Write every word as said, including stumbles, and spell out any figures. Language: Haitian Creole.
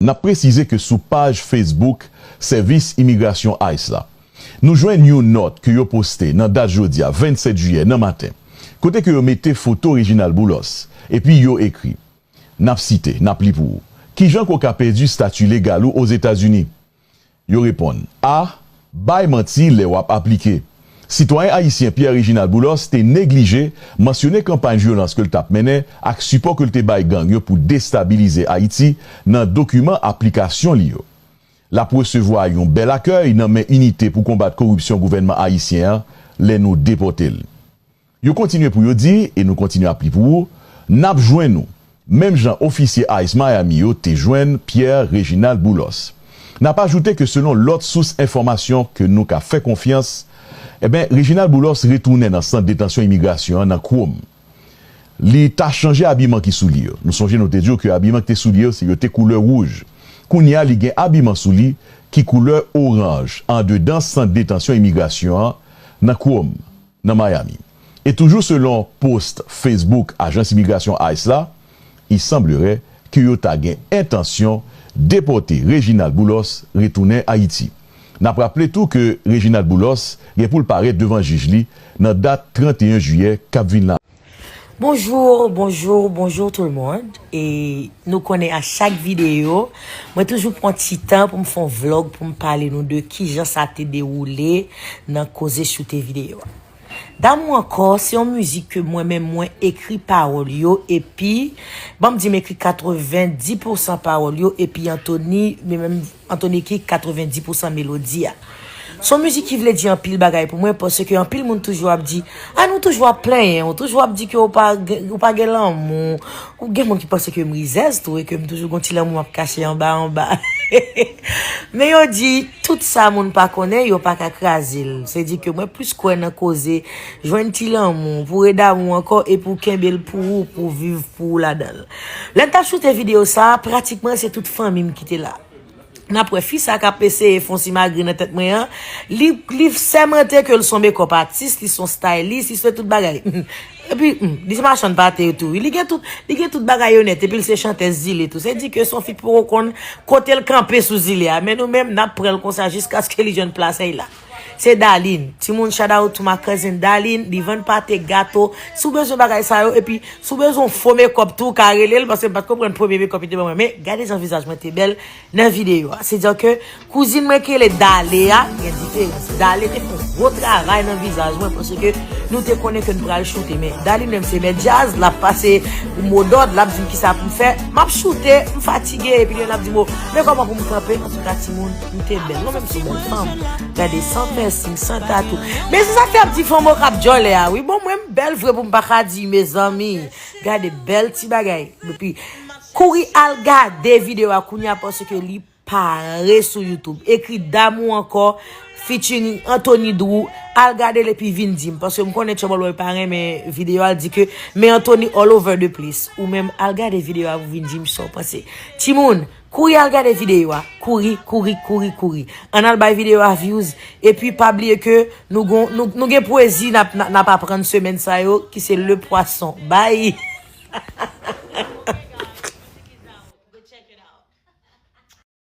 N ap presize ke sou paj Facebook Sèvis Imigrasyon ice la, nou jwenn yon nòt ke yo poste nan dat jodi a, vennsèt jiyè, nan maten, kote ke yo mete foto Reginald Boulos, epi yo ekri, n ap site, n ap li pou ou, "Kijan ke w ka pèdi stati legal ou Ozetazini?" Yo reponn, A. Bay manti lè w ap aplike. Sitwayen ayisyen Pierre Reginald Boulos te neglije mansyone kanpay vyolans ke l t ap mennen ak sipò ke l te bay gang yo pou destabilize Ayiti nan dokiman aplikasyon li yo. L ap resevwa yon bèl akèy nan men Inite pou Konbat Koripsyon gouvènman ayisyen an lè nou depòte l. Yo kontinye pou yo di, e nou kontinye ap li pou ou, n ap jwenn ou, menm jan ofisye ice Miami yo te jwenn Pierre Reginald Boulos. N ap ajoute ke selon lòt sous enfòmasyon ke nou ka fè konfyans, enben, Reginald Boulos retounen nan sant detansyon imigrasyon an nan Kwòm. Li ta chanje abiman ki sou li yo. Nou sonje nou te di w ke abiman ki te sou li yo, se yo te koulè wouj. Kounye a, li gen abiman sou li ki koulè oranj andedan sant detansyon imigrasyon an nan Kwòm, nan Miami. E toujou selon post Facebook ajans imigrasyon ice la, il semblerait ke yo ta gen entansyon depòte Reginald Boulos retounen Ayiti. N ap raple tou ke Reginald Boulos gen pou l parèt devan jij li nan dat trannteyen jiyè k ap vin la. Bonjou, bonjou, bonjou tout le monde. E nou konnen a chak videyo, mwen toujou pran ti tan pou m fè yon vlog pou m pale nou de kijan sa te dewoule nan koze choute videyo a. Damou ankò, se yon mizik ke mwen menm mwen ekri pawòl yo, epi, ban m di m ekri katrevenndis pousan pawòl yo, epi Anthony, men menm Anthony ki katrevenndis pousan melodi a. Se yon mizik ki vle di anpil bagay pou mwen, paske anpil moun toujou ap di, a nou toujou ap plenyen, ou toujou ap di ke ou pa gen, ou pa gen lanmou, ou gen moun ki panse ke m rizèz tou, e ke m toujou gon ti lanmou m ap kache anba, anba. Men yo di, tout sa moun pa konnen, yo pa ka kraze l. Se di ke mwen plis kwè nan koze, jwenn ti lanmou, pou re damou ankò, e pou kenbe l pou ou, pou viv pou ou ladan l. Lè n t ap choute videyo sa, pratikman se tout fanmi m ki te la. N ap wè fi sa k ap eseye fè yon simagri nan tèt mwen an, li, li sèmante ke l se yon makeup artist, li se yon stylist, li se tout bagay. Epi, hmm, li se machann pate tou, wi. Li gen tout, li gen tout bagay yo nèt, epi l se chantèz zile tou. Se di ke se yon fi ki poko konn kote l kanpe sou zile a. Men nou menm, n ap pran l konsa jiskaske li jwenn plasay la. Se Darline. Timoun, shout out to my cousin Darline. Li vann pate, gato. Si w bezwen bagay sa yo, epi si w bezwen yon fo makeup tou, w ka rele l, paske m pa t konprann premye makeup li te ban mwen. Men, gade jan vizaj mwen te bèl nan videyo a. Se di ke kouzin mwen ki rele Dale a, gen diferans. Dale te fè yon gwo travay nan vizaj mwen, paske nou te konnen ke n pral choute. Men, Darline menm se mèt djaz, l ap pase mo dòd, l ap di m kisa pou m fè. M ap choute, m fatige, epi li menm l ap di m, o, men kòman pou m kanpe? Antouka, timoun, m te bèl. Mwen menm se bèl fanm. Gade, san piercing, san tatou. Men se sa k fè ap di fanm yo k ap djòlè a, wi. Bon, mwen m bèl vre pou m pa ka di, mezanmi. Gade, bèl ti bagay. Epi, kouri al gade videyo a kounye a, paske li pare sou YouTube. Ekri Damou Ankò, featuring Anthony Drew. Al gade l epi vin di m, paske m konnen Trouble Boy pa renmen videyo a, l di ke, men Anthony all over the place. Ou menm, al gade videyo a pou vin di m sa w panse. Timoun, kouri al gade videyo a. Kouri, kouri, kouri, kouri. Ann al bay videyo a views. Epi pa bliye ke nou gon, nou, nou gen pwezi n ap, n ap, n ap aprann semèn sa yo, ki se Le Poisson. Bye!